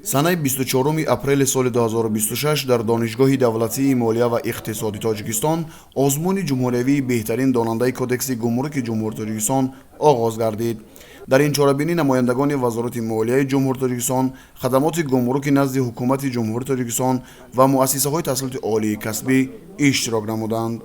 Санаи 24 апрели соли 2026 дар Донишгоҳи давлатии молия ва иқтисоди Тоҷикистон озмуни ҷумҳуриявии «Беҳтарин донандаи Кодекси гумруки Ҷумҳурии Тоҷикистон» оғоз гардид. Дар ин чорабинӣ намояндагони Вазорати молияи Ҷумҳурии Тоҷикистон, хадамоти гумруки назди Ҳукумати Ҷумҳурии Тоҷикистон ва муассисаҳои таҳсилоти олии касбӣ иштирок намуданд.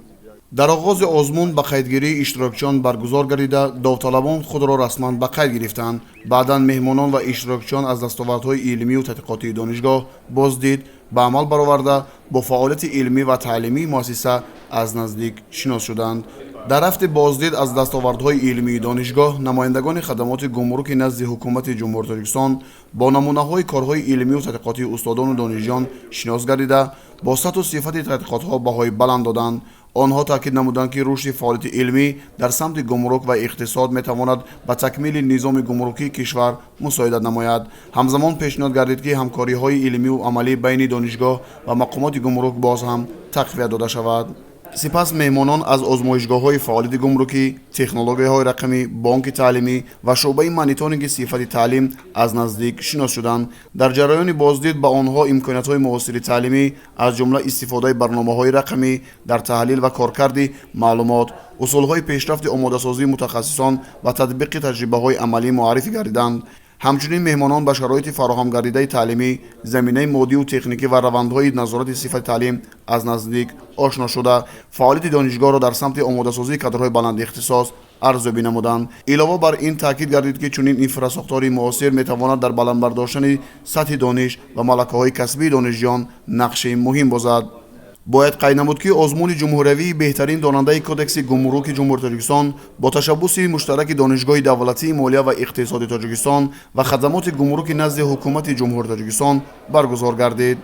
Дар оғози озмун ба қайдгирии иштирокчиён баргузор гардида, довталабон худро расман ба қайд гирифтанд. Баъдан меҳмонон ва иштирокчиён аз дастовардҳои илмию тадқиқотии донишгоҳ боздид ба амал бароварда, бо фаъолияти илмӣ ва таълимии муассиса аз наздик шинос шуданд. Дар рафти боздид аз дастовардҳои илмии донишгоҳ, намояндагони хадамоти гумруки назди Ҳукумати Ҷумҳурии Тоҷикистон бо намунаҳои корҳои илмию тадқиқотии устодону донишҷӯён шинос гардида, бо сатҳу сифати тадқиқотҳо баҳои баланд доданд. Онҳо таъкид намуданд, ки рушди фаъолияти илмӣ дар самти гумрук ва иқтисод метавонад ба такмили низоми гумрукии кишвар мусоидат намояд. Ҳамзамон пешниҳод гардид, ки ҳамкориҳои илмию амалӣ байни донишгоҳ ва мақомоти гумрук боз ҳам тақвият дода шавад. Сипас меҳмонон аз озмоишгоҳҳои фаъолияти гумрукӣ, технологияҳои рақамӣ, бонки таълимӣ ва шӯъбаи мониторинги сифати таълим аз наздик шинос шуданд. Дар ҷараёни боздид ба онҳо имкониятҳои муосири таълимӣ, аз ҷумла истифодаи барномаҳои рақамӣ дар таҳлил ва коркарди маълумот, усулҳои пешрафти омодасозии мутахассисон ва татбиқи таҷрибаҳои амалӣ муаррифӣ гардиданд. Ҳамчунин меҳмонон ба шароити фароҳамгардидаи таълимӣ, заминаи моддию техникӣ ва равандҳои назорати сифати таълим аз наздик ошно шуда, фаъолияти донишгоҳро дар самти омодасозии кадрҳои баландихтисос арзёбӣ намуданд. Илова бар ин, таъкид гардид, ки чунин инфрасохтори муосир метавонад дар баланд бардоштани сатҳи дониш ва малакаҳои касбии донишҷӯён нақши муҳим бозад. Бояд қайд намуд, ки озмуни ҷумҳуриявии «Беҳтарин донандаи Кодекси гумруки Ҷумҳурии Тоҷикистон» бо ташаббуси муштараки Донишгоҳи давлатии молия ва иқтисоди Тоҷикистон ва хадамоти гумруки назди Ҳукумати Ҷумҳурии Тоҷикистон баргузор гардид.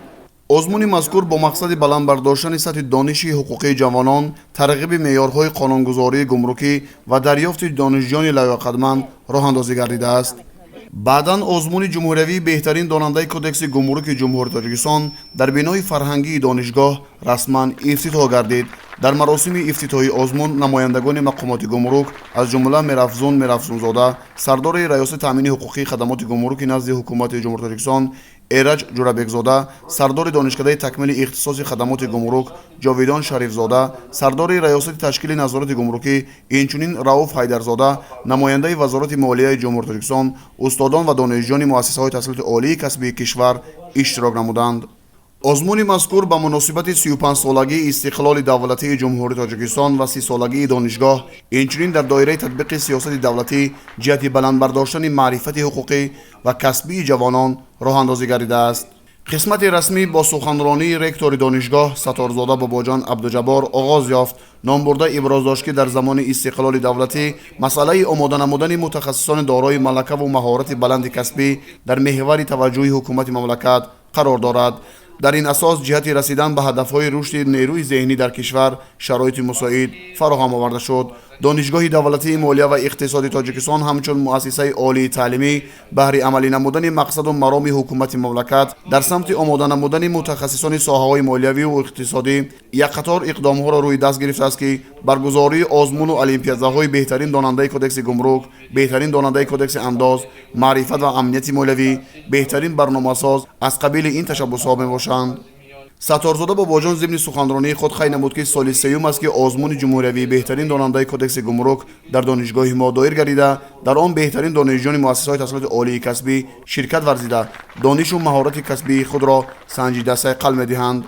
Озмуни мазкур бо мақсади баланд бардоштани сатҳи дониши ҳуқуқии ҷавонон, тарғиби меъёрҳои қонунгузории гумрукӣ ва дарёфти донишҷӯёни лаёқатманд роҳандозӣ гардидааст. Баъдан озмуни ҷумҳуриявии «Беҳтарин донандаи Кодекси гумруки Ҷумҳурии Тоҷикистон» дар бинои фарҳангии донишгоҳ расман ифтитоҳ гардид. Дар маросими ифтитоҳии озмун намояндагони мақомоти гумрук, аз ҷумла Мерафзун Мерафзунзода, сардори Раёсати таъмини ҳуқуқии хадамоти гумруки назди Ҳукумати Ҷумҳурии Тоҷикистон, Эраҷ Ҷурабекзода, сардори Донишкадаи такмили ихтисоси хадамоти гумрук, Ҷовидон Шарифзода, сардори Раёсати ташкили назорати гумрукӣ, инчунин Рауф Ҳайдарзода, намояндаи Вазорати молияи Ҷумҳурии Тоҷикистон, устодон ва донишҷӯёни муассисаҳои таҳсилоти олии касбии кишвар иштирок намуданд. Озмуни мазкур ба муносибати 35-солагии истиқлоли давлатии Ҷумҳурии Тоҷикистон ва 30-солагии донишгоҳ, инчунин дар доираи татбиқи сиёсати давлатӣ ҷиҳати баланд бардоштани маърифати ҳуқуқӣ ва касбии ҷавонон роҳандозӣ гардидааст. Қисмати расмӣ бо суханронии ректори донишгоҳ Сатторзода Бобоҷон Абдуҷаббор оғоз ёфт. Номбурда иброз дошт, ки дар замони истиқлоли давлатӣ масъалаи омода намудани мутахассисони дорои малакаву маҳорати баланди касбӣ дар меҳвари таваҷҷӯҳи ҳукумати мамлакат қарор дорад. Дар ин асос ҷиҳати расидан ба ҳадафҳои рушди нерӯи зеҳнӣ дар кишвар шароити мусоид фароҳам оварда шуд. Донишгоҳи давлатии молия ва иқтисоди Тоҷикистон ҳамчун муассисаи олии таълимӣ баҳри амалӣ намудани мақсаду мароми ҳукумати мамлакат дар самти омода намудани мутахассисони соҳаҳои молиявию иқтисодӣ як қатор иқдомҳоро рӯи даст гирифтааст, ки баргузории озмуну олимпиадаҳои «Беҳтарин донандаи Кодекси гумрук», «Беҳтарин донандаи Кодекси андоз», «Маърифат ва амнияти молиявӣ», «Беҳтарин барномасоз» аз қабили ин ташаббусҳо мебошанд. Сатторзода Бобоҷон зимни суханронии худ қайд намуд, ки соли сеюм аст, ки озмуни ҷумҳуриявии «Беҳтарин донандаи Кодекси гумрук» дар донишгоҳи мо доир гардида, дар он беҳтарин донишҷӯёни муассисаҳои таҳсилоти олии касбӣ ширкат варзида, донишу маҳорати касбии худро санҷида сайқал медиҳанд.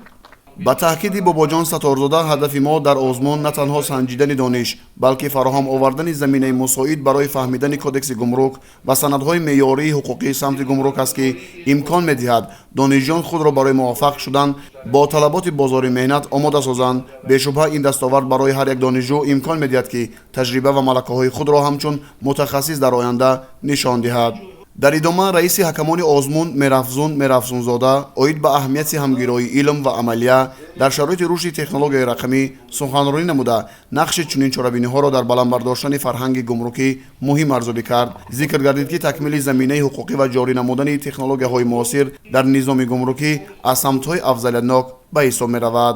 Ба таъкиди Бобоҷон Сатторзода, ҳадафи мо дар озмун на танҳо санҷидани дониш, балки фароҳам овардани заминаи мусоид барои фаҳмидани Кодекси гумрук ва санадҳои меъёрии ҳуқуқии самти гумрук аст, ки имкон медиҳад донишҷӯён худро барои муваффақ шудан бо талаботи бозори меҳнат омода созанд. Бешубҳа, ин дастовард барои ҳар як донишҷӯ имкон медиҳад, ки таҷриба ва малакаҳои худро ҳамчун мутахассис дар оянда нишон диҳад. Дар идома раиси ҳакамони озмун Мерафзун Мерафзунзода оид ба аҳамияти ҳамгироии илм ва амалия дар шароити рушди технологияи рақамӣ суханронӣ намуда, нақши чунин чорабиниҳоро дар баланд бардоштани фарҳанги гумрукӣ муҳим арзёбӣ кард. Зикр гардид, ки такмили заминаи ҳуқуқӣ ва ҷорӣ намудани технологияҳои муосир дар низоми гумрукӣ аз самтҳои афзалиятнок ба ҳисоб меравад.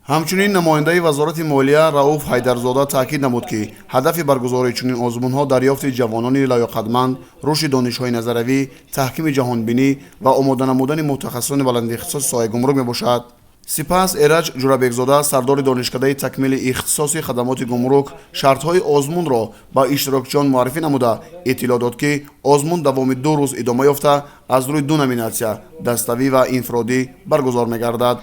Ҳамчунин намояндаи Вазорати молия Рауф Ҳайдарзода таъкид намуд, ки ҳадафи баргузории чунин озмунҳо дарёфти ҷавонони лаёқатманд, рушди донишҳои назариявӣ, таҳкими ҷаҳонбинӣ ва омода намудани мутахассисони баландихтисоси соҳаи гумрук мебошад. Сипас Эраҷ Ҷурабекзода, сардори Донишкадаи такмили ихтисоси хадамоти гумрук, шартҳои озмунро ба иштирокчиён муаррифӣ намуда, иттилоъ дод, ки озмун давоми 2 рӯз идома ёфта, аз рӯи ду номинатсия даставӣ ва инфиродӣ баргузор мегардад.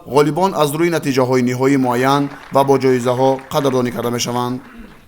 Ғолибон аз рӯи натиҷаҳои ниҳоӣ муайян ва бо ҷоизаҳо қадрдонӣ карда мешаванд.